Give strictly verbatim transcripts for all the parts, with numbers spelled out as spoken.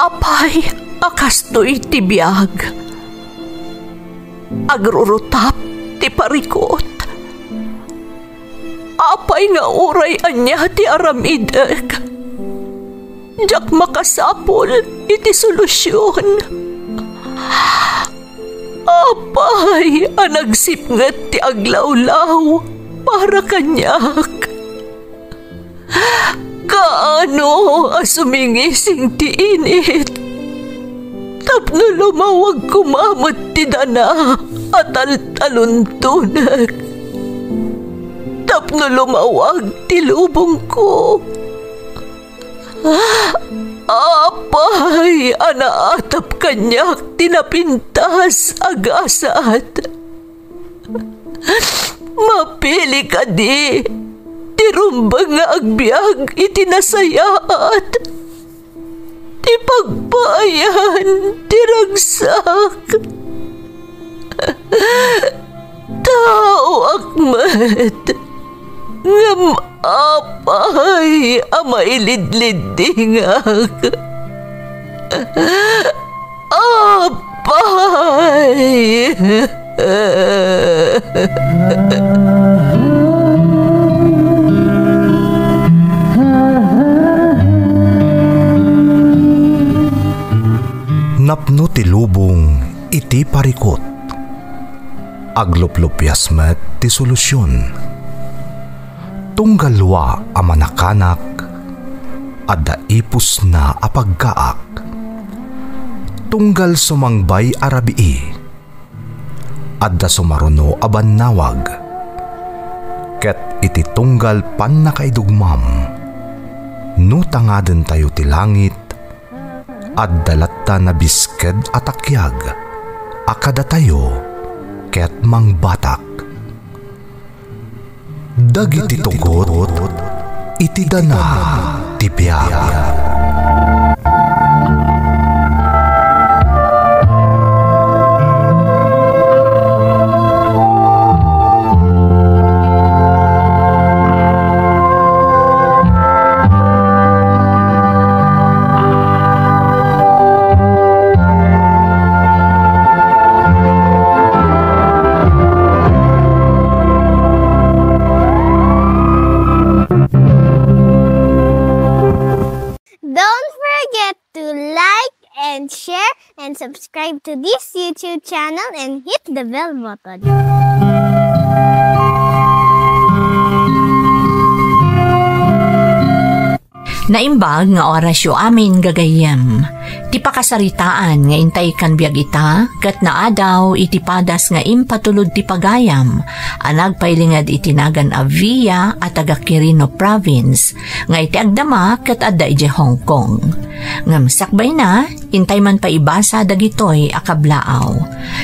Apay a kastoy ti biag? Agrurutap ti parikut. Apay nga uray ania ti aramidek, diak makasapul iti solusion. Apay a nagsipnget ti aglawlaw para kaniak? Kaano a sumingising ti init tapno lumawag koma met ti dana a taltaluntonek, tapno lumawag ti lubongko? Apay a naatap kaniak ti napintas a gasat? Mapili kadi ti rumbeng nga agbiag iti nasayaat, ti pagpaayan ti ragsak? Taoak met, ngem apay a mailidliddingak? Apay! Napno ti lubong iti parikut. Agluplupias met ti solusion. Tunggal wa a manakanak, adda ipusna a paggaak. Tunggal sumangbay a rabii, adda sumaruno a bannawag. Ket iti tunggal pannakaidugmam, no tangadentayo ti langit, adda latta nabisked a takiag a kadatayo ket mangbatak. Dagiti tugot iti dana ti biag. Don't forget to like and share and subscribe to this YouTube channel and hit the bell button. Naimbag nga orasyo amin, gagayyem. Ti pakasaritaan nga intay kan biag ita, ket naadaw iti padas nga impatulod ti pagayam a nagpailinged iti nagan a Via a taga Quirino Province, nga iti agdama ket adda idiay Hong Kong. Ngem sakbayna, intay man paibasa dagitoy a kablaaw.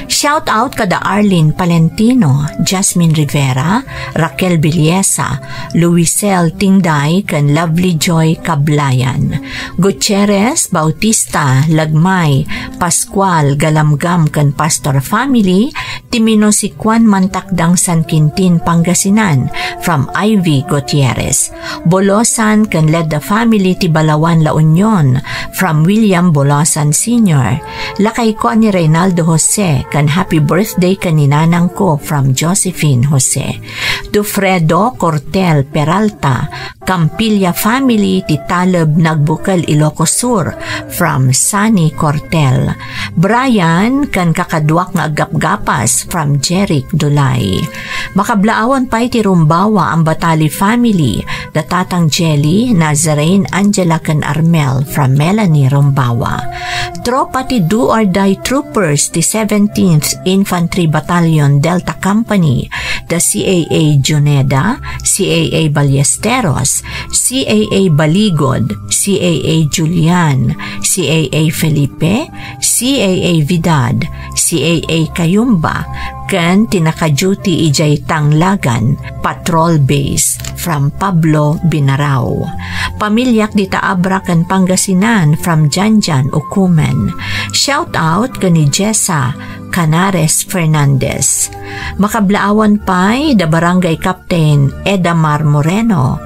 Shout out kada Arlene Palentino, Jasmine Rivera, Raquel Villesa, Luisel Tingday, ken Lovely Joy Kablayan. Gutierrez, Bautista, Lagmay, Pascual, Galamgam, ken Pastor family, ti Minusikuan Mantakdang San Quintin, Pangasinan, from Ivy Gutierrez. Bolosan ken Ledda family ti Balawan, La Union, from William Bolosan Senior. Lakayko a ni Reynaldo Jose ken happy birthday ken ni nanangko from Josephine Jose. Dufredo Cortel Peralta, Campilla family ti Taleb, Nagbukel, Ilocos Sur, from Sunny Cortel. Brian ken kakaduak nga aggapgapas from Jeric Dulay. Makablaawan pay ti Rumbawa Ambatali family, da Tatang Jelly, Nazarene, Angela, ken Armel from Melanie Rumbawa. Tropa ti Do or Die Troopers ti seventeenth Infantry Battalion Delta Company, da C A A Juneda, C A A Ballesteros, C A A Baligod, C A A Julian, C A A Felipe, C A A Vidad, C A A Cayumba, ken ti naka-duty idiay Tanglagan Patrol Base from Pablo Binarao. Pamiliak dita Abra ken Pangasinan from Janjan Ukumen. Shout out ken ni Jessa Canares Fernandez. Makablaawan pay da Barangay Captain Edamar Moreno,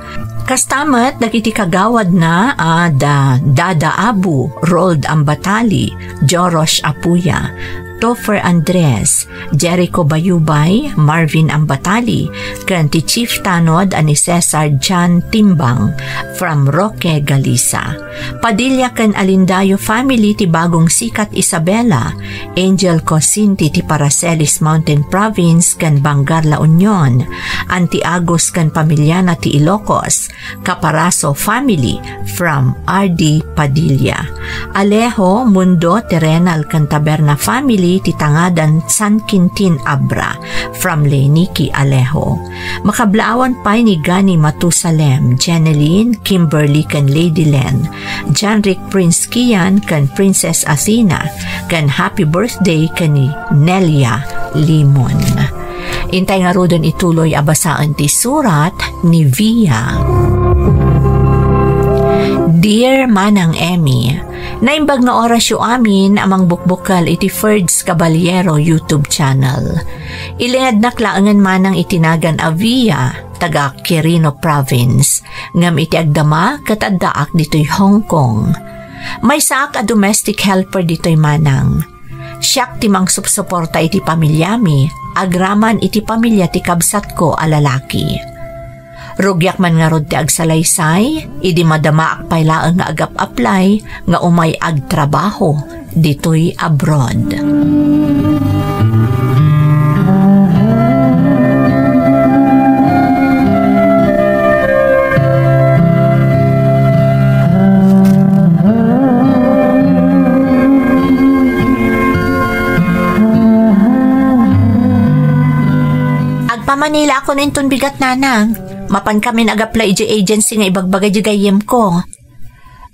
Kasta met dagiti kagawadna a da Dada Abu, Rold Ambatali, Joros Apuya, Topher Andres, Jericho Bayubay, Marvin Ambatali, ken ti Chief Tanod a ni Cesar John Timbang from Roque, Galisa. Padilla ken Alindayo family ti Bagong Sikat, Isabela, Angel Cosinti ti Paracelis Mountain Province ken Bangar, La Union, Auntie Agus ken pamilyana ti Ilocos, Caparaso family from R D Padilla, Alejo, Mundo, Terrenal ken Taberna family ti Tangadan, San Quintin, Abra from Leniki Alejo. Makablaawan pay ni Gani Matusalem, Jeneline, Kimberly ken Lady Len, Janrick Prince Kian ken Princess Athena, ken happy birthday ken ni Nelia Limon. Intay ngaruden ituloy a basaen ti surat ni Via. Dear Manang Emmy, naimbag nga orasyo amin a mangbukbukel iti Ferds Caballero YouTube channel. Ilingednak laengen manang iti nagan a Via, taga Quirino Province, ngem iti agdama ket addaak ditoy Hong Kong. Maysaak a domestic helper ditoy manang. Siak ti mangsupsuporta iti pamilyami, agraman iti pamilya ti kabsatko a lalaki. Rugiak man ngarud ti agsalaysay, idi madamaak pay laeng nga agap-apply nga umay agtrabaho ditoy abroad. Agpa-Manila ako inton bigat, nanang. Mapan kamin agaplay idiay agency nga ibagbaga idiay gayyemko.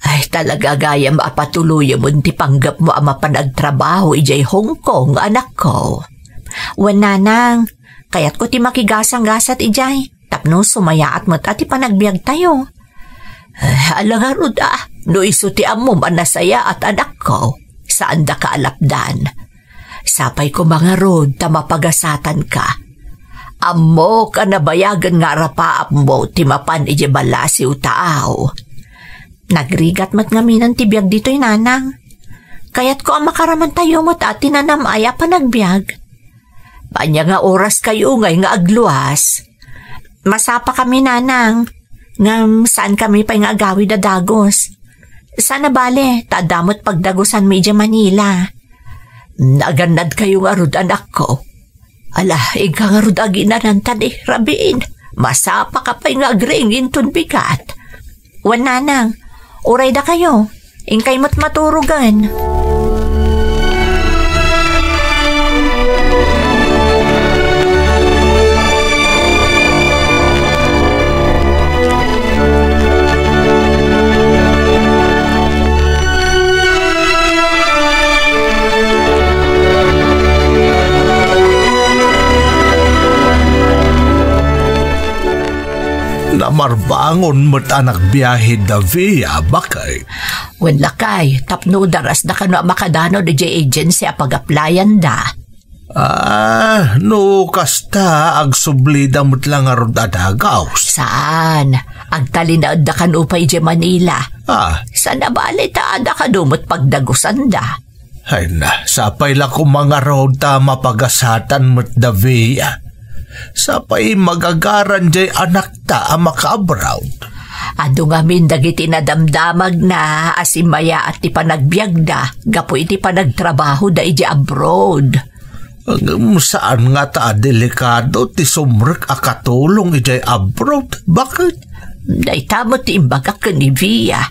Ay, talaga gayam a patuloyemon ti panggepmo a mapan agtrabaho idiay Hong Kong, anakko. Wen, nanang, kayatko ti makigasanggasat idiay, tapno sumayaat met a ti panagbiagtayo. Eh, ala ngarud a, no isu ti ammom a nasayaat, anakko, saandaka a lapdan. Sapay koma ngarud ta mapagasatanka. Ammok a nabayagen nga arapaapmo ti mapan idiay ballasiw taaw. Nagrigat met ngaminen ti biag ditoy, nanang. Kayatko a makaramantayo met a ti nanam-ay a panagbiag. Ania nga oraskayo ngay nga agluas? Masapakami, nanang, ngem saankami pay nga agawid a dagus. Saan a bale, ta adda met pagdagusanmi idiay Manila. Nagannadkayo ngarud, anakko. Ala, inka ngarud aginan-an ta ni rabiin. Masapaka pay nga agriing inton bigat. Wen, nanang, uray dakayo, inkay met maturogen. Namarbangon met a nagbiahe da Via, baket. Wen lakay, tapno darasda kano a makadano idiay agency a pag-applyanda. Ah, no kasta, agsublida met la ngarud a dagus. Saan? Agtalinaedda kano pay idiay Manila. Ah. Saan a bale ta adda kano met pagdagusanda. Ay na, sapay la koma ngarud ta mapagasatan met da Via. Sapay magagaran diay anakta a maka-abroad. Adu ngamin dagiti nadamdamagna a simmayaat ti panagbiagda gapu iti panagtrabahoda idiay abroad. Ngem saan ngata a delikado ti sumrek a katulong idiay abroad? Baket? Dayta met ti imbagak ken ni Via.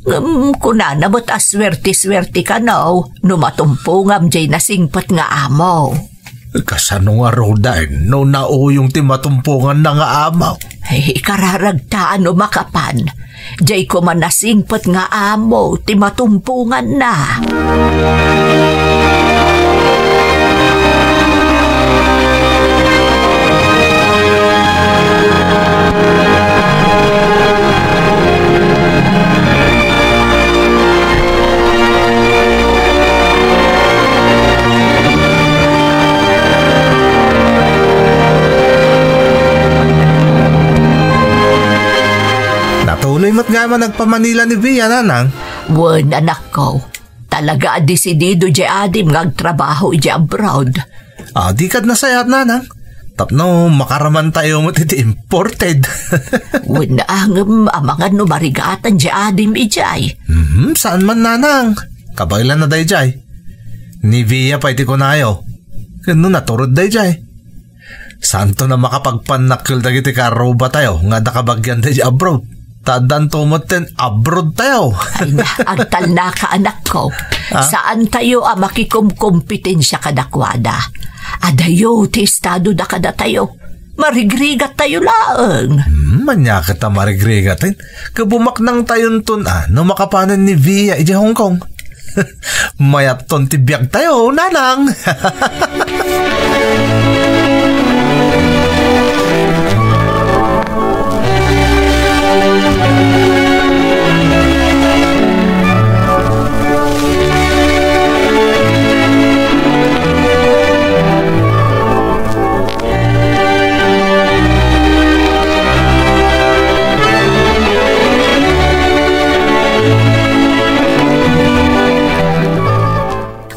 Ngem kunana met a suerte-suerte kano no matumpongam diay nasingpet nga amo. Kasano ngaruden no nauyong ti matumponganna nga amo? Ay, ikararagta no makapan. Diay koma nasingpet nga amo ti matumponganna. Uloy met gayam a nagpa-Manila ni Via, nanang. Wen, anakko. Talaga a desidido diay adim nga agtrabaho idiay abroad. Ah, di kad nasayaat, nanang. Tapno makaramantayo met iti imported. Wen, ngem amangan no marigatan diay adim idiay. Mhm, saan man, nanang. Kabaelan a daydiay. Ni Via pay ti kunayo. Ken no naturod daydiay, saanton a makapagpannakkel dagiti kaarrubatayo nga adda kabagianda idiay abroad. Ta addanto metten abroad tayo. Ay na, agtalnaka, anakko. Ah? Saantayo a makikomkompetensia kadakuada. Adayo ti estadoda kadatayo. Marigrigattayo laeng. Hmm, ania ket a marigrigaten. Kabumaknangtayonton a no makapanen ni Via idiay Hong Kong. Mayatton ti biagtayo, nanang.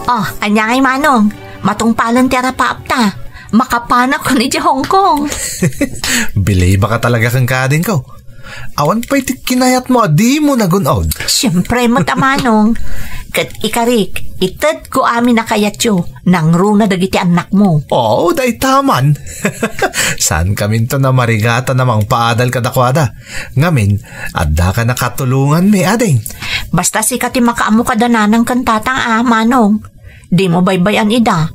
Oh, ania ngay, Manong? Matungpalen ti arapaapta. Makapanak idiay Hong Kong. Bilibaka talaga kenka, adingko. Awan pay ti kinayatmo a dimo nagun-od. Siempre met a, Manong. Ket ikarik, itedko amin a kayatyo, nangruna dagiti annakmo. Oo, dayta man. Saankaminton a marigatan a mangpaadal kadakuada. Ngamin, addaka a katulonganmi, ading. Basta sika ti makaammo kada nanang ken tatang a, Manong. Dimo baybay-an ida.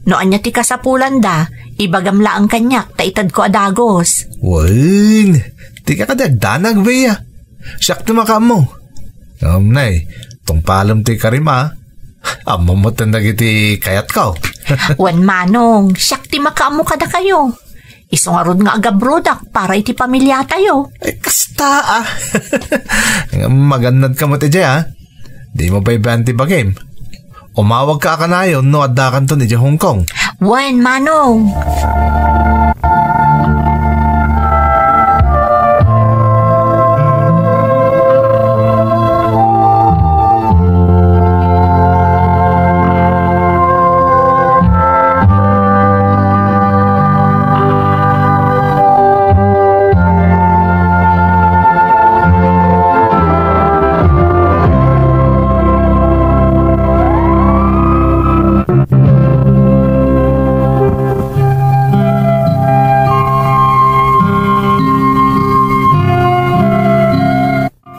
No ania ti kasapulanda, ibagam laeng kaniak ta itedko a dagus. Wen, dika kadi agdanag, Bea. Siak ti makaammo. Ngem nay, tungpalem ti ikarim a. Ammom metten dagiti kayatko. Wen, Manong, siak ti makaammo kadakayo. Isu ngarud nga agabrodak para iti pamiliatayo. Ay, kasta, ah. Ngem magannadka met idiay, ah. Dimo baybay-an ti bagim. Umawagka a kanayon no addakanton idiay Hong Kong. Wen, Manong.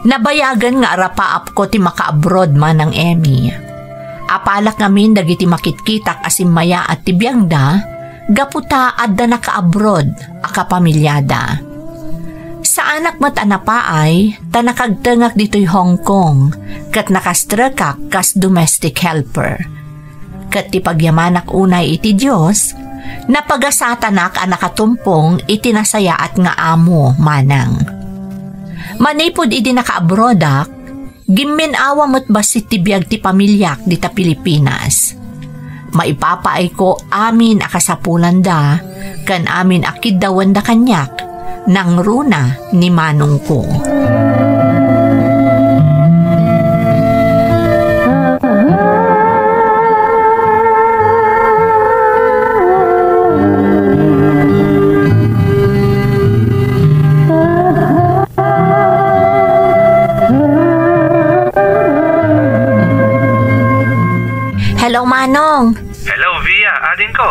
Nabayagen nga arapaapko ti makaabroad, Manang Emmy. Apalak ngamin dagiti makitkitak a simmayaat ti biagda, gapu ta adda nakaabroad a kapamiliada. Saanak met a napaay ta nakagtengak ditoy Hong Kong ket nakastrekak kas domestic helper. Ket ti pagyamanak unay iti Dios, napagasatanak a nakatumpong iti nasayaat nga amo, Manang. Manipud idi nakaabroadak, gimmin-awa met bassit ti biag ti pamiliak dita Pilipinas. Maipapaayko amin a kasapulanda ken amin a kiddawenda kaniak, nangruna ni manongko. Hello, Manong. Hello, Via, adingko.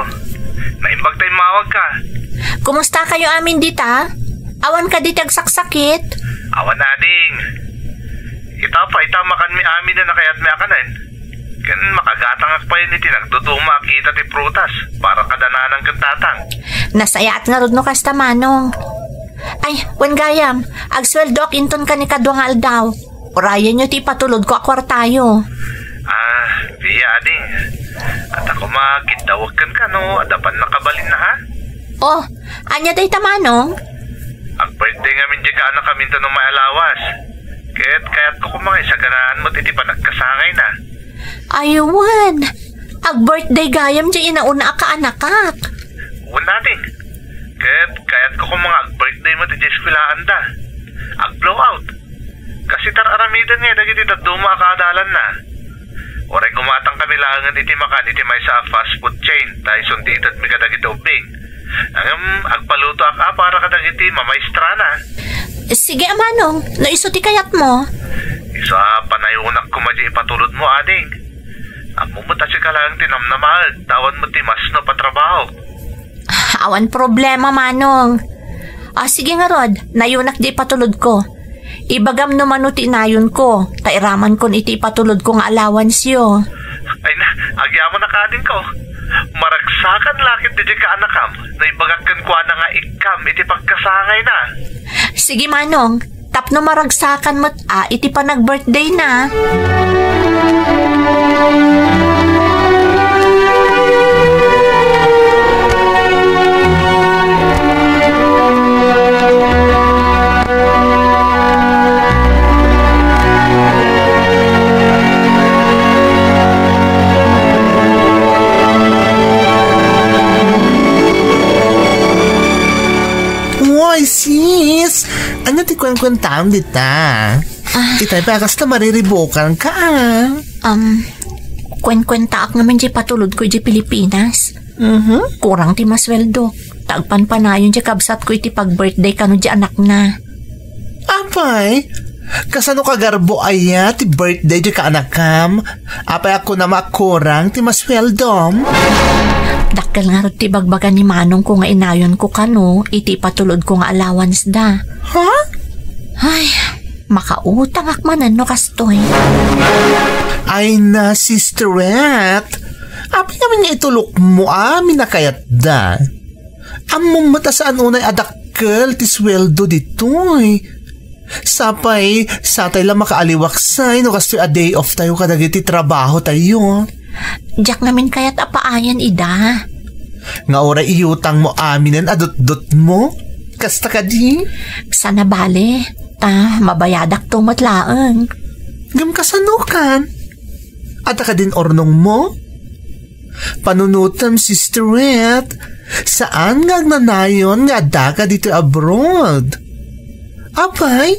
Naimbag ta immawagka. Kumusta kayo amin dita? Awan kadi ti agsaksakit? Awan, ading. Ita pay ta makanmi amin a nakayatmi a kanen. Ken makagatangak pay iti nagduduma a kita ti prutas para kada nanang ken tatang. Nasayaat ngarud no kasta, Manong. Ay, wen gayam, agsueldoak inton kanikadua nga aldaw. Urayenyo ti ipatulodko a kuartayo. Ah, Via, ading. Adda koma kiddawek kenka no adda pannakabalinna, ha? Oh, ania dayta, Manong? Ag-birthday ngamin diay kaanakamin ta no maalawas. Ket kayatko koma nga isaganaan met iti panagkasangayna. Ay, wen. Ag-birthday gayam diay inauna a kaanakak. Wen, ading. Ket kayatko koma nga ag-birthday met idiay eskuelaanda. Ag-blowout. Sitar-aramiden ngay dagiti dadduma a kaadalanna. Uray gumatang kami laengen iti makan iti maysa a fast food chain, ta isun ti itedmi kadagiti ubbing. Ngem agpalutoak a para kadagiti mamaestrana. Sige, a manong, no isu ti kayatmo. Isu a panayonak koma di ipatulodmo, ading. Ammom met a sika laeng ti namnamaek, ta awan met ti masnop a trabaho. Awan problema, manong. Ah, sige ngarud, nayonak di ipatulodko. Ibagam no mano ti inayonko, ta iramankon iti ipatulodko nga allowanceyo. Ay na, agyamanak adingko. Maragsakan la ket diay kaanakam, no ibagak kenkuana nga ikkam iti pagkasangayna. Sige, manong, tapno maragsakan met a iti panag-birthday na. Woy, sis! Ania ti kuenkuentaam dita? Ah. Itay pa, kasta mariribukanka, ah. Um, kuenkuentaak ngamin diay patulodko idiay Pilipinas. Mhm. Kurang ti masweldok. Ta agpanpanayon diay kabsatko iti pag-birthday kano diay anakna. Apay, kasano kagarbo aya ti birthday diay kaanakam? Apay a kunam a kurang ti masweldom? Dakkel ngarud ti ibagbaga ni manongko nga inayonko kano iti ipatulodko nga allowance da. Ha? Ay, makautangak manen no kastoy. Ay na, sisterette. Apay ngamin nga itulokmo amin a kayatda? Ammom met a saan unay a dakkel ti sueldo ditoy. Sapay, satay la makaaliwaksay no kastoy a day off tayo kadagiti trabaho tayo. Diak ngamin kayat a paayan ida. Nga uray iyutangmo aminen a dutdutmo? Kasta kadi? Sana bale, ta mabayadakto met laeng. Ngem kasano kan? Adda kadin urnongmo? Panunotem, sisterette, saan nga agnanayon nga addaka ditoy abroad? Apay,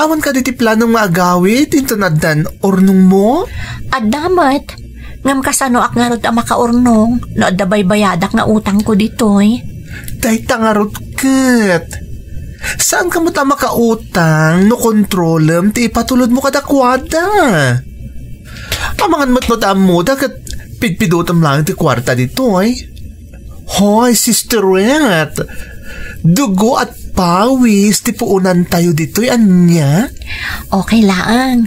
awan kadi ti planom nga agawid inton addan urnongmo? Adda met. Ngem kasanoak ngarud a makaurnong no adda baybayadak nga utangko ditoy? Dayta ngarud ket. Saanka met a makautang no kontrolem ti ipatulodmo kadakuada? Amangan met no ta ammoda ket pidpidutem laeng ti kuarta ditoy. Hoy, sisterette, dugo at pawis ti puonantayo ditoy, ania? Okay laeng.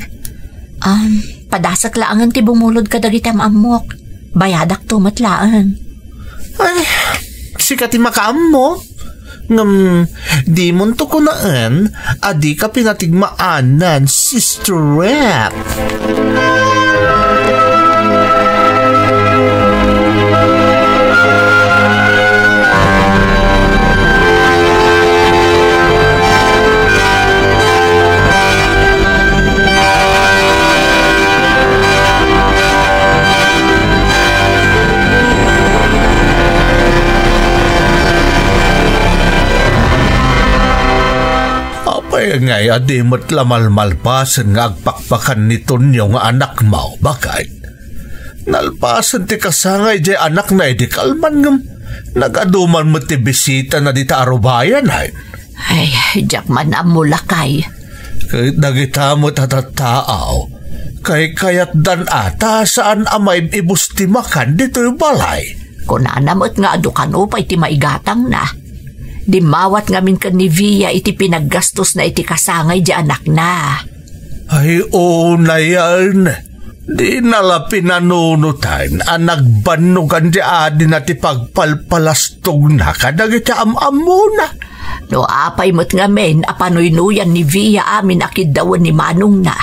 Um, padasek laengen ti bumulod kadagiti am-ammok. Bayadakto met laeng. Ay, sika ti makaammo. Ngem, dimonto kunaen a dika pinatigmaanan, sisterette. Apay ngay a di met la malmalpasen nga agpakpakan ni Tonyo nga anakmo, baket? Nalpasen ti kasangay diay anakna idi kalman ngem nagaduman met ti bisitana dita a rubayan, ay. Ay, diak man ammo, lakay. Ket dagita met a tattao, kaykayatdan a ta saan a maib-ibus ti makan ditoy balay. Kunana met nga adu kano pay ti maigatangna. Dimmawat ngamin ken ni Via iti pinaggastosna iti kasangay diay anakna. Ay, unayen. Dina la pinanunotan a nagbannogan diay adina ti pagpalpalastogna kadagiti am-ammona. No apay met ngamin a panuynoyan ni Via amin a kiddawen ni manongna.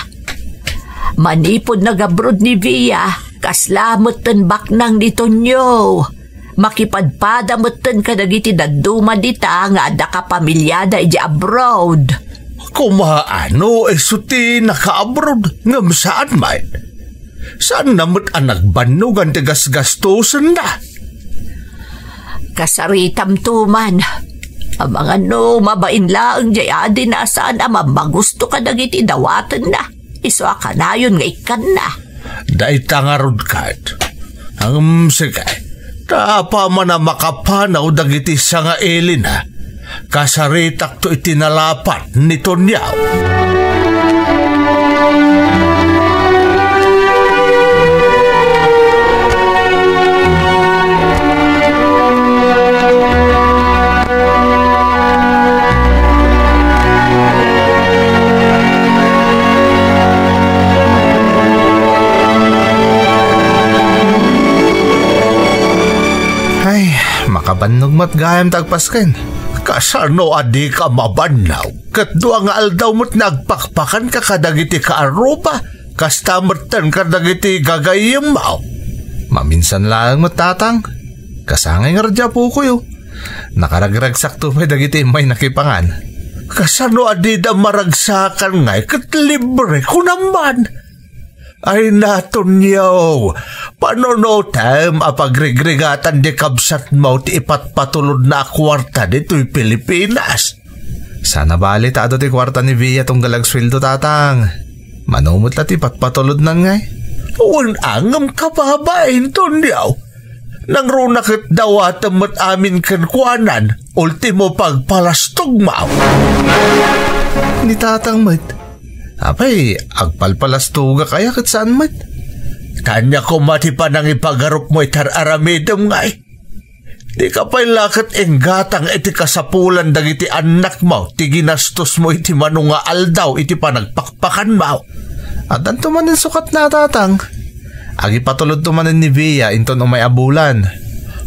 Manipud nagabrod ni Via, kasla metten baknang ni Tonyo. Makipadpada metten kadagiti dadduma dita nga adda kapamiliada idiay abroad. Kumaano isu ti nakaabroad ngem saan met? Saanna met a nagbannogan ti gasgastosenna? Kasaritamto man, Amangan no mabain laeng jay adina a saan a mammagusto kadagiti dawatenna. Isu a kanayon nga ikkanna. Dayta ngarud ket. Ngem sige, ta apaman a makapanaw dagiti sangailina, kasaritakto iti nalapat ni Tonio. Ay, makabannog met gayam ti agpasken. Kasano a dika mabannog? Ket dua nga aldaw met nga agpakpakanka kadagiti kaarruba, kasta metten kadagiti gagayyemmo. Maminsan laeng met, Tatang. Kasangay ngarud ti apokoyo. Nakaragragsakto pay dagiti immay nakipangan. Kasano a dida maragsakan ngay ket libre, kunam man? Ay, Tonio, panunotem a pagrigrigatan ti kabsatmo ti ipatpatulodna a kuarta ditoy Pilipinas. Saan a bali ta adu ti kuarta ni Bea tunggal agsueldo, Tatang. Mano met la ti patpatulodnan ngay? Wen a, ngem kababain, Tonio. Nangruna ket dawatem met amin kenkuanan, ultimo pagpalastogmo. Ni Tatang met, apay, agpalpalastogak aya ket saan met? Ania koma ti panangipagarupmo iti ar-aramidem ngay? Dika pay la ket inggatang iti kasapulan dagiti annakmo ti ginastosmo iti mano nga aldaw iti panagpakpakanmo. Addanto manen sukatna a, Tatang. Agipatulodto manen ni Bea inton umay a bulan.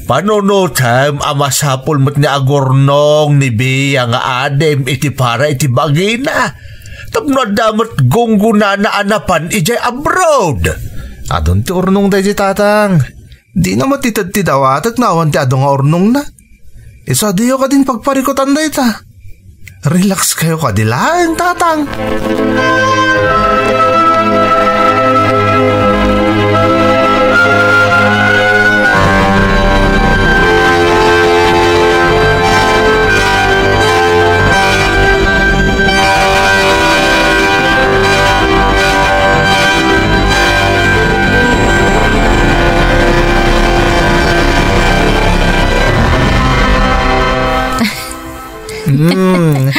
Panunotem a masapul met nga agurnong ni Bea nga adim iti para iti bagina. Tapno adda met gunggonana a napan idiay abroad. Adun ti urnong daydi, Tatang. Dina met ited ti dawatek no awan ti adu nga urnongna. Isu a diyo kadin pagparikutan dayta. Relax kayo kadi laeng, Tatang. Hmm.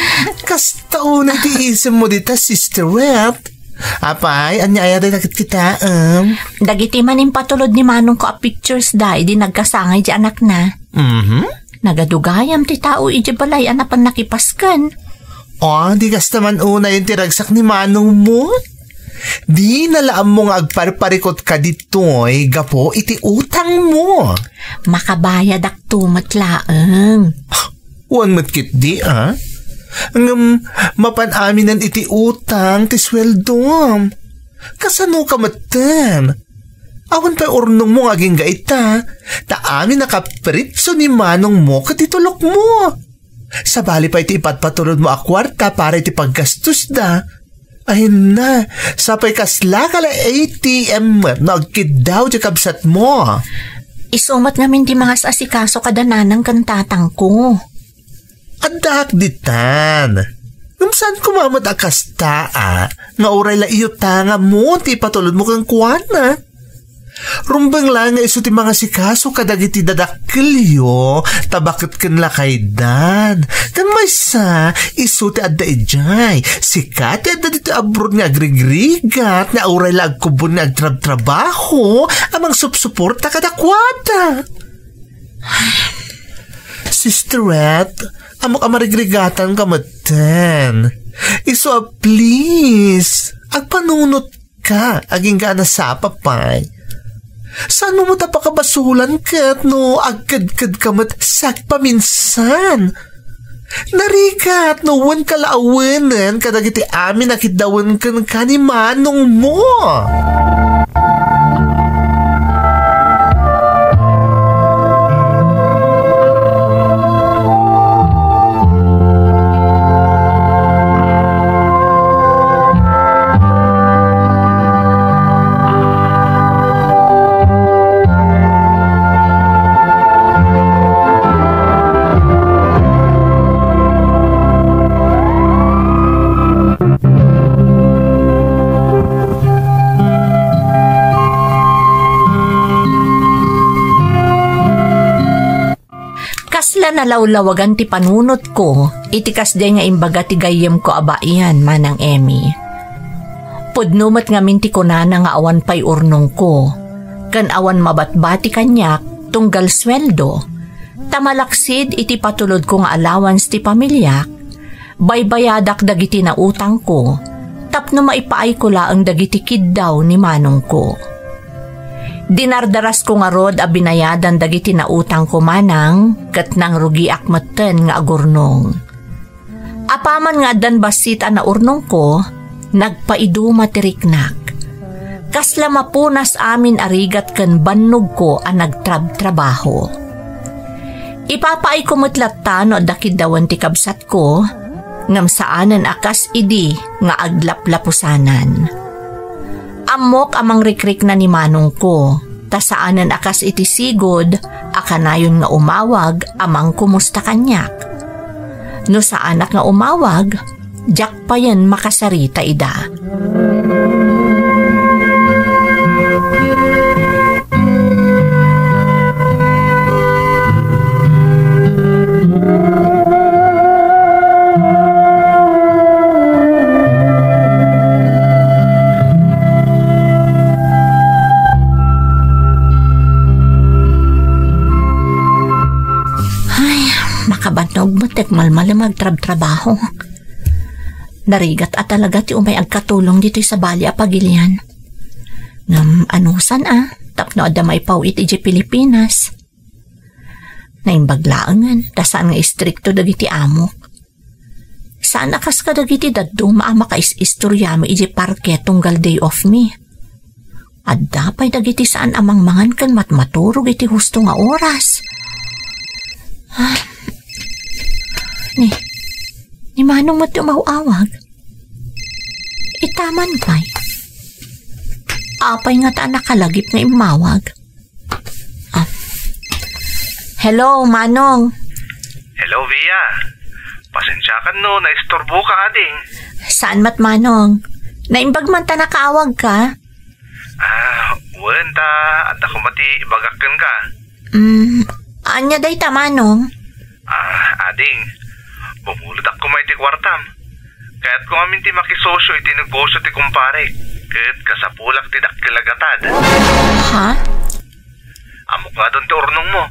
Kasta unay ti isemmo dita, Sister Wet. Apay, ania aya dayta ket kitaem? Dagiti manimpatulod ni manongko a pictures da idi nagkasangay di anakna. Mhm. Nagadu gayam ti tao idiay balay a napan nakipasken. O, di kasta man unay ti ragsak ni manongmo? Dina la ammo nga agparparikot kaditoy gapu iti utangmo. Makabayadakto met laeng. Wen met ketdi, a? Ngem mapan aminen iti utang ti sueldom. Kasano ka metten? Awan pay urnongmo nga agingga ita, ta amin a kapritso ni manongmo ket itulokmo. Sabali pay ti ipatpatulodmo a kuarta para iti paggastosda. Ay na, sapay kasla ka la A T M no agkiddaw ti kabsatmo. Isu met ngamin ti mangas-asikaso kada nanang ken tatangko. Addaak ditan. Ngem saan koma met a kasta a, nga uray la iyutangamon ti ipatulodmo kenkuana. Rumbeng la nga isu ti mangasikaso kadagiti dadakkelyo, ta baket ken lakaydan. Ken maysa, isu ti adda idiay. Sika ti adda ditoy abroad nga agrigrigat, nga uray la agkubon nga agtrabtrabaho, a mangsupsuporta kadakuada. Sister Red, ammok a marigrigatanka metten. Isu a please, agpanunot ka, agingga a nasapa pay. Saanmo met a pakabasulan ket no agkedkedka met sagpaminsan? Narigat no wenka la awenen kadagiti amin a kiddawen kenka ni manongmo. Nalawlawagan ti panunotko iti kasdiay nga imbaga ti gayyemko a baian, Manang Emmy. Pudno met ngamin ti kunana nga awan pay urnongko, ken awan mabatbati kaniak tunggal sueldo, ta malaksid iti patulodko nga allowance ti pamiliak, baybayadak dagiti nautangko tapno maipaayko laeng dagiti kiddaw ni manongko. Dinardarasko ngarud a binayadan dagiti nautangko, Manang, ket nangrugiak metten nga agurnong. Apaman nga addan bassit a naurnongko, nagpaiduma ti riknak. Kasla mapunas amin a rigat ken bannogko a nagtrabtrabaho. Ipapaayko met latta no adda kiddawen ti kabsatko, ngem saanen a kas idi nga aglaplapusanan. Ammok a mangrikrikna ni manongko, ta saanen a kas iti sigud a kanayon nga umawag a mangkumusta kaniak. No saanak nga umawag, diak payen makasarita ida. Ay, makabannog met ti agmalmalem nga agtrabtrabaho. Narigat a talaga ti umay agkatulong ditoy sabali a pagilian. Ngem anusan a, tapno adda maipaw-it idiay Pilipinas. Naimbag laengen, ta saan nga istrikto dagiti amok. Saan a kas kadagiti dadduma a makais-istoriami idiay parke tunggal day off mi. Adda pay dagiti saan a mangmangan ken matmaturog iti husto nga oras. Ah, ni, ni Manong met ti umaw-awag. Itaman pay. Apay ngata a nakalagip nga immawag? Ah. Hello, Manong. Hello, Via. Pasensiakan no naisturboka, ading. Saan met, Manong? Naimbag man ta nakaawagka? Ah, wen ta, adda koma ti ibagak kenka. Mm, ania dayta, Manong? Ah, ading, bumulodak koma iti kuartam. Kayatko ngamin ti makisosio iti negosio ti kumparek, ket kasapulak ti dakkel a gatad. Ha? Ammok ngarud ti urnongmo.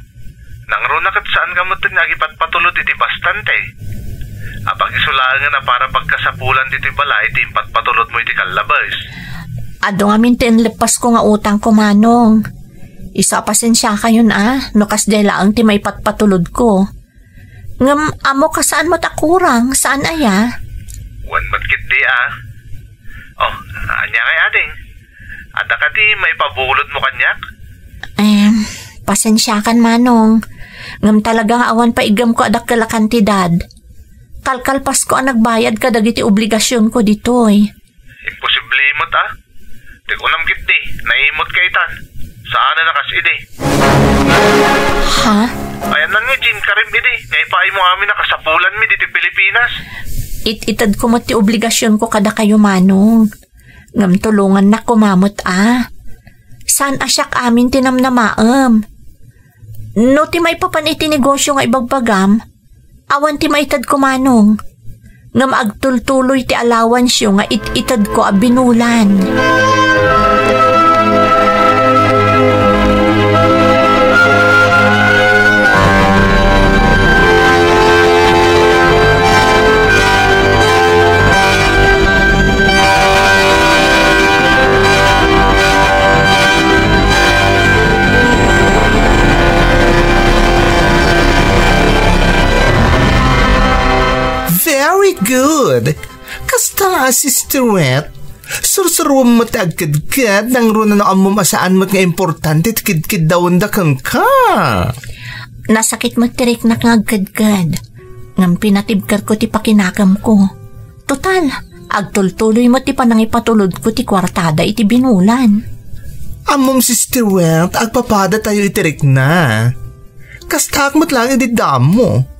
Nangruna ket saanka met nga agipatpatulod iti bastante. Apag-isu laengen a para pagkasapulan ditoy balay ti impatpatulodmo iti kallabes. Adu ngamin ti inleppasko nga utangko, Manong. Isu a pasensiakayon a, no kasdiay laeng ti maipatpatulodko. Ngem ammok a saanmo ta kurang, saan aya? Wen met ketdi a. Oh, ania ngay, ading? Adda kadi maipabulodmo kaniak? Em, pasensiakan, Manong. Ngem talaga nga awan pay iggemko a dakkel a kantidad. Kalkalpasko a nagbayad kadagiti obligasionko ditoy. Imposible met a. Ti kunam ketdi, naimut ka itan. Saanen a kas idi. Ha? Ayanna nga inkariam idi, nga ipaaymo amin a kasapulanmi ditoy Pilipinas. It-itedko met ti obligasionko kadakayo, Manong. Ngem tulongannak koma met a. Saan a siak amin ti namnamaem. No ti maipapan iti negosio nga ibagbagam, awan ti maitedko, Manong. Ngem agtultuloy ti allowanceyo nga it-itedko a binulan. Very good! Kasta a, Sister Wet, sursuruem met ti agkedked, nangruna no ammom a saan met nga importante ti kedkeddawenda kenka. Nasakit met ti riknak nga agkedked. Ngem pinatibkerko ti pakinakemko. Total, agtultuloy met ti panangipatulodko ti kuartada iti binulan. Ammom, Sister Wet, agpapadatayo iti rikna. Kastaak met laeng idi adda ammo.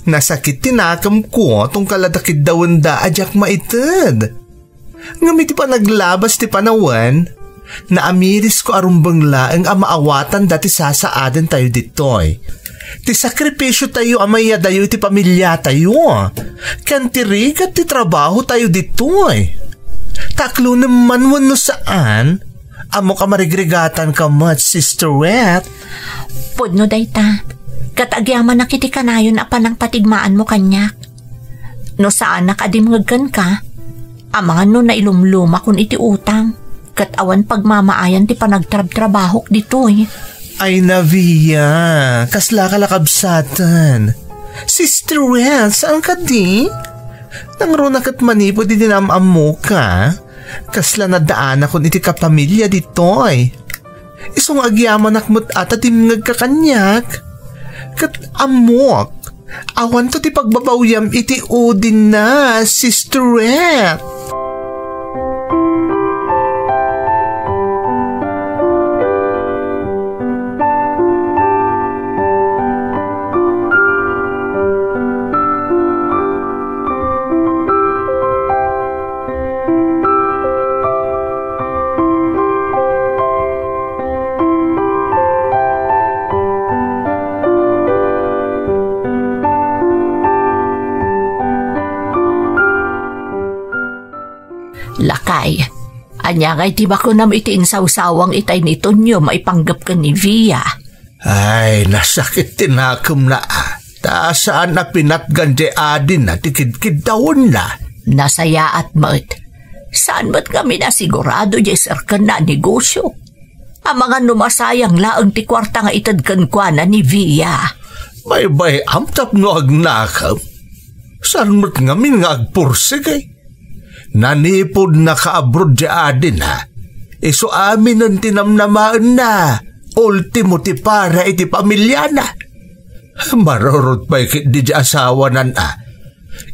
Nasakit ti nakemko tunggal adda keddawenda a diak maited. Ngem iti panaglabas ti panawen, Naamirisko a rumbeng laeng a maawatanda ti sasaadentayo ditoy. Ti sakripisiotayo a mayadayo iti pamiliatayo, ken ti rigat ti trabahotayo ditoy. Taklonem man wenno saan, ammok a marigrigatanka met, Sister Wet. Pudno dayta, ket agyamanak iti kanayon a panangpatigmaanmo kaniak. No saanak a dimngeg kenka, amangan no nailumlumakon iti utang, ket awan pagmamaayan ti panagtrabtrabahok ditoy. Ay, Navia, kaslaka la kabsaten. Sister Wet, saan kadi? Nangruna ket manipud iti naam-ammoka, kasla nadaanakon iti kapamilya ditoy. Isu nga agyamanak met a ta dimngegka kaniak. Ket ammok, awanto ti pagbabawyam iti udinna, Sister Wet. Lakay, ania ngay ti makunam iti insawsawang itay ni Tonio maipanggep ken ni Via? Ay, nasakit ti nakemna, a. Ta saan a pinatgan diay adina ti kidkiddawenna. Nasayaat met. Saan met ngamin a sigurado diay serkenna a negosio. Amangan no masayang laeng ti kuarta nga ited kenkuana ni Via. Baybay-am tapno agnakem. Saan met ngamin nga agpursigi. Nanipudna ka abroad diay adina, isu aminen ti namnamaenna, ultimo ti para iti pamiliana. Marurot pay ketdi diay asawana, a.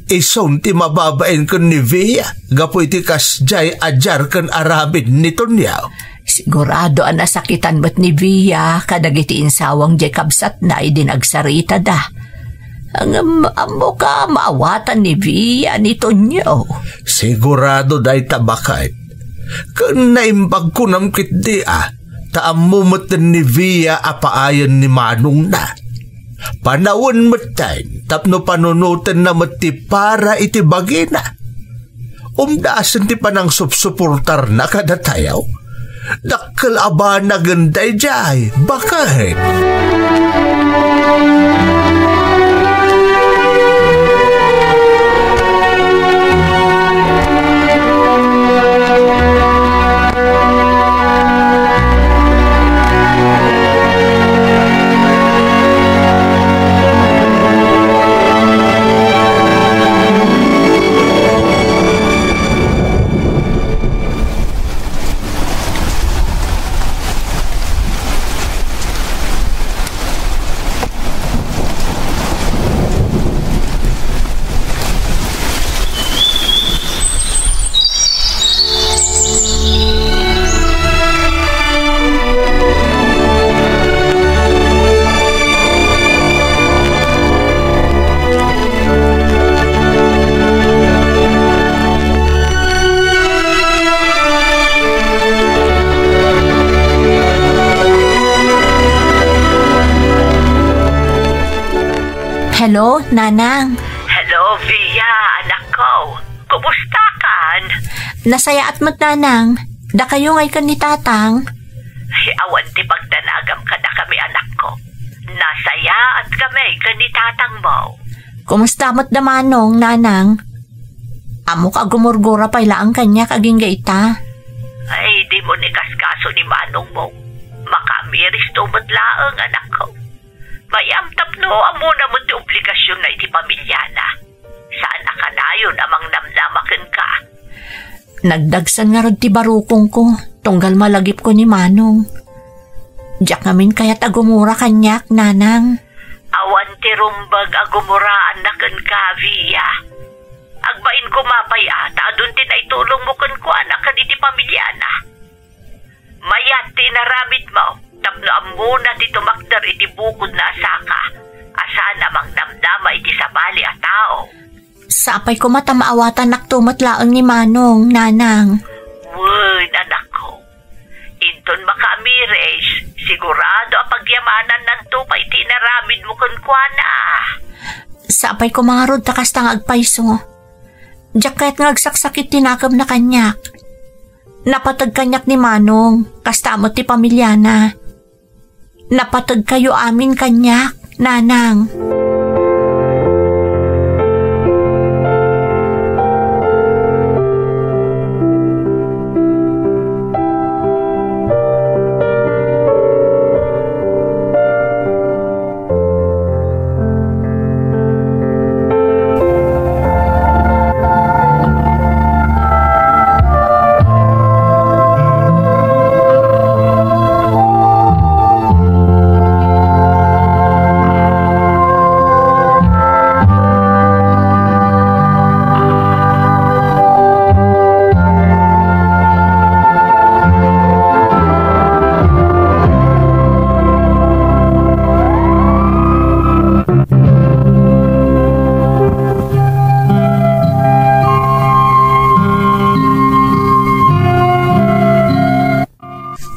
Isun ti mababain ken ni Via gapu iti kasdiay a diar ken aramid ni Tonio. Sigurado a nasakitan met ni Via kadagiti insawang diay kabsatna idi nagsaritada. Ngem ammoka maawatan ni Via ni Tonio? Sigurado dayta, baket. Ken naimbag kunam ketdi, a, ta ammo metten ni Via a paayen ni manongna. Panawen metten tapno panunotenna met ti para iti bagina. Umdasen ti panangsupsuportarna kadatayo. Dakkel a banagen daydiay, baket. Hello, Nanang. Hello, Via, anakko. Kumustakan? Nasayaat met, Nanang. Dakayo ngay ken ni Tatang? Ay, awan ti pagdanagam kadakami, anakko. Nasayaat kami ken ni Tatangmo. Kumusta met da Manong, Nanang? Ammok a gumurgura pay laeng kaniak agingga ita. Ay, dimo ni kaskaso ni Manongmo. Makaamiristo met laeng, anakko. Mayam tapno ammona met ti obligasionna iti pamiliana. Saan a kanayon a mangnamnama kenka. Nagdagsen ngarud ti barukongko, tunggal malagipko ni Manong. Diak ngamin kayat a gumura kaniak, Nanang. Awan ti rumbeng a gumuraanna kenka, Via. Agbain koma pay a ta adun ti naitulongmo kenkuana ken iti pamiliana. Mayat ti inaramidmo tapno ammona ti tumakder iti bukodna a saka a saan a mangnamnama iti sabali a tao. Sapay koma ta maawatannakto met laeng ni Manong, Nanang. Wen, anakko. Ton makaamiris, sigurado a pagyamanannanto pay ti inaramidmo kenkuana. Sapay koma ngarud ta kasta nga agpayso. Diak kayat nga agsaksakit ti nakemna kaniak. Napateg kaniak ni Manong, kasta met ti pamiliana. Napategkayo amin kaniak, Nanang.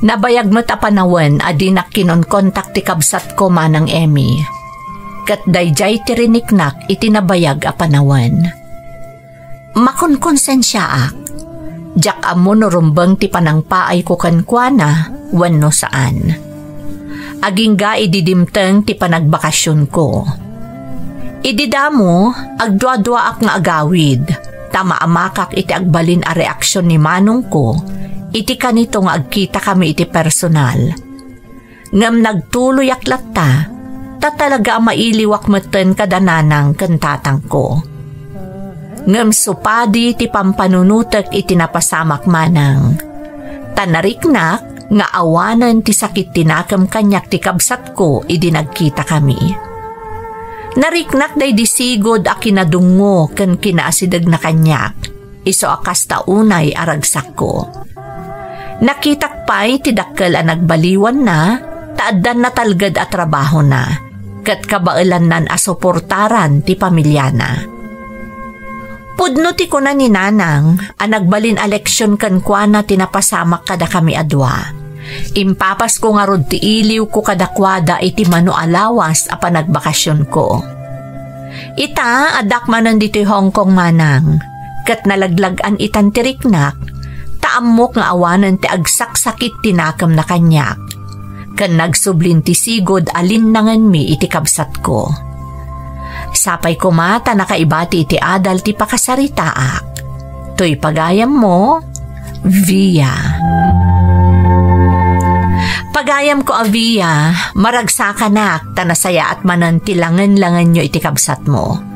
Nabayag met a panawen a dinak kinonkontak ti kabsatko, Manang Emmy. Ket daydiay ti riniknak iti nabayag a panawen. Makonkonsensiaak. Diak ammo no rumbeng ti panangpaayko kenkuana wenno saan. Agingga idi dimteng ti panagbakasionko. Idi damo, agduaduaak nga agawid, ta maamakak iti agbalin a reaksion ni manongko iti kanito nga agkitakami iti personal. Ngem nagtuloyak latta, ta talaga a mailiwak metten kada nanang ken tatangko. Ngem supadi ti pampanunotek iti napasamak, Manang. Ta nariknak nga awanen ti sakit ti nakem kaniak ti kabsatko idi nagkitakami. Nariknak daydi sigud a kinadungngo ken kinaasidegna kaniak, isu a kasta unay a ragsakko. Nakitak pay ti dakkel a nagbaliwanna ta addan natalged a trabahona, ket kabaelannan a suportaran ti pamiliana. Pudno ti kuna ni Nanang a nagbalin a leksion kenkuana ti napasamak kadakami a dua. Impapasko ngarud ti iliwko kadakuada iti mano a lawas a panagbakasionko. Ita, addak manen ditoy Hong Kong, Manang, ket nalaglag-an itan ti riknak, ta ammok nga awanen ti agsaksakit ti nakemna kaniak. Ken nagsublin ti sigud a linnangenmi iti kabsatko. Sapay koma ta nakaibati iti adal ti pakasaritaak. Toy pagayammo, Via. Pagayamko a Via, maragsakanak ta nasayaat manen ti langen-langenyo iti kabsatmo.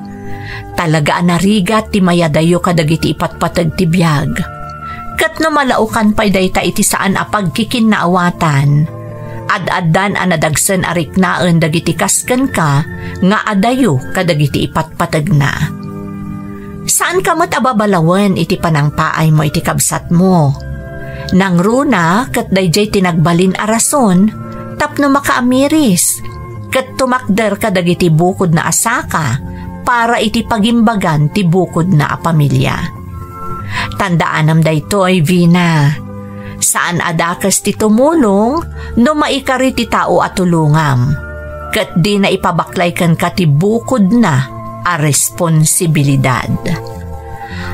Talaga a narigat ti mayadayo kadagiti ipatpateg ti biag. Ket no malaokan pay dayta iti saan a pagkikinnaawatan, ad-addan a nadagsen a riknaen dagiti kas kenka nga adayo kadagiti ipatpategna. Saanka met a babalawen iti panangpaaymo iti kabsatmo. Nangruna ket daydiay ti nagbalin a rason tapno makaamiris ket tumakder kadagiti bukodna a saka para iti pagimbagan ti bukodna a pamilia. Tandaanam daytoy, Vina. Saan a dakes ti tumulong no maikari ti tao a tulongam, ket dina ipabaklay kenka ti bukodna a responsibilidad.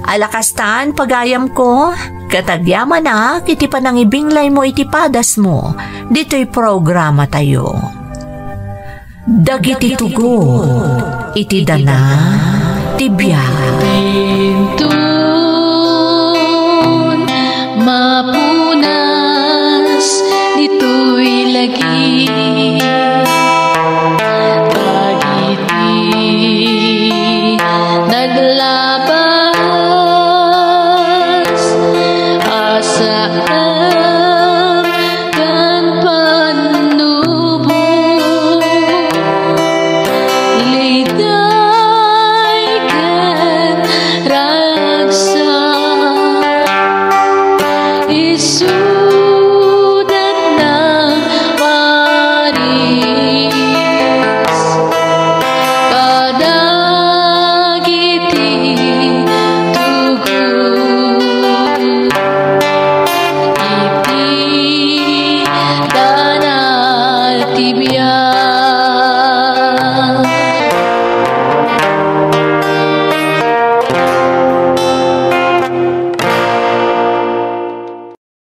Ala kastan, pagayamko, ket agyamanak iti panangibinglaymo iti padasmo ditoy programatayo. Dagiti tugot iti dana ti biag. Pintun mapunas ditoy lagi. Dagiti naglabas a saan ken pannubo, liday ken ragsak, isudat na paris kadagiti tugot iti Tana ti biag.